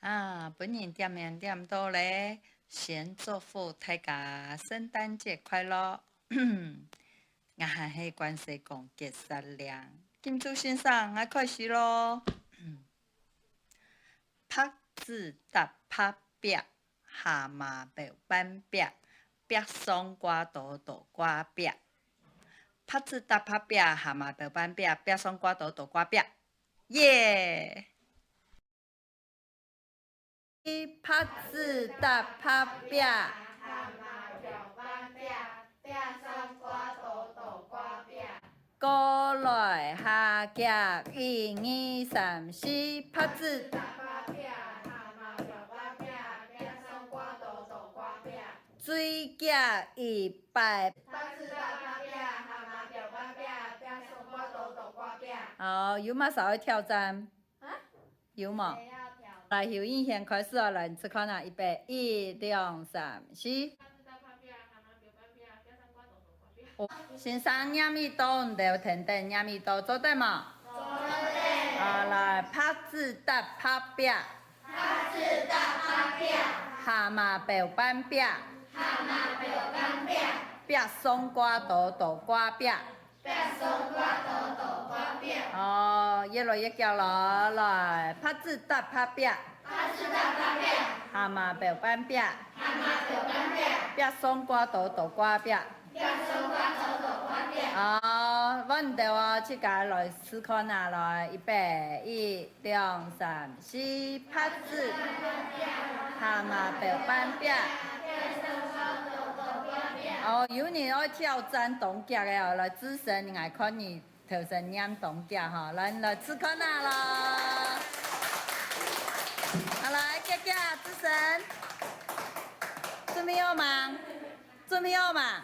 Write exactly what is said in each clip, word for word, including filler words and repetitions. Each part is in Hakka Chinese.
啊，本人點名點到咧，先祝福大家聖誕節快樂！𠊎還係慣勢講結舌令。金珠先生，𠊎開始咯。白紙搭白壁， 下馬標半壁，壁上掛刀，刀掛壁。白紙搭白壁，下馬標半壁，壁上掛刀，刀掛壁。耶！白紙搭白壁。 過來下遽，一二三四，白紙。最遽一擺。好，有麼儕愛挑戰？ 有無？來，由你先開始哦，來，你試看啊，預備，一、兩、三、四。哦，先生唸已到，你兜跈等唸已到，做得無？做得。啊，來，白紙搭白壁。白紙搭白壁。下馬標半壁。下馬標半壁。壁上掛刀，刀掛壁。 壁上掛刀，刀掛壁。哦，越來越遽咯，來，白紙搭白壁。白紙搭白壁。下馬標半壁。下馬標半壁。壁上掛刀，刀掛壁。壁上掛刀，刀掛壁。哦，換你兜哦，自家來試看啊，來，預備，一、 兩、三、四，白紙。下馬標半壁。哦，有人愛挑戰當遽个哦，來，志成，𠊎看你頭先唸當遽吼，來，來試看啊啦。好，來，遽遽，志成。準備好嗎？準備好嗎？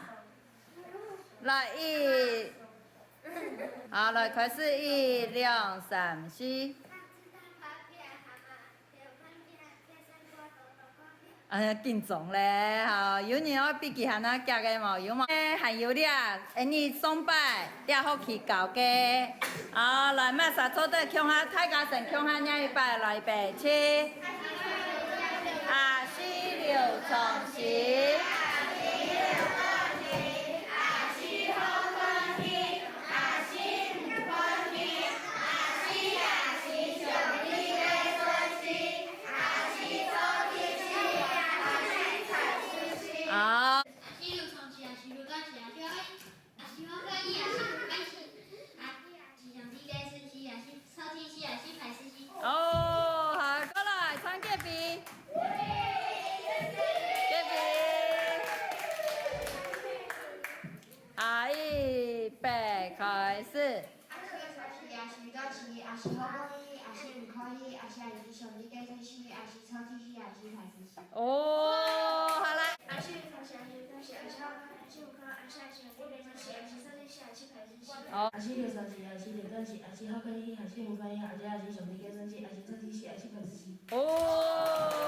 來，一，好，來，開始，一、兩、三、四。 哎呀，緊張咧，吼，有人愛比佢還較遽个無？有無？欸，還有咧，欸，你上擺咧學期教个。好，來，麼儕做得共下，大家先共下唸一擺，來，預備，起。阿四劉長興。 好。哦，好，過來，唱隔壁。隔壁。好，預備，開始。 哦，好啦。哦。哦。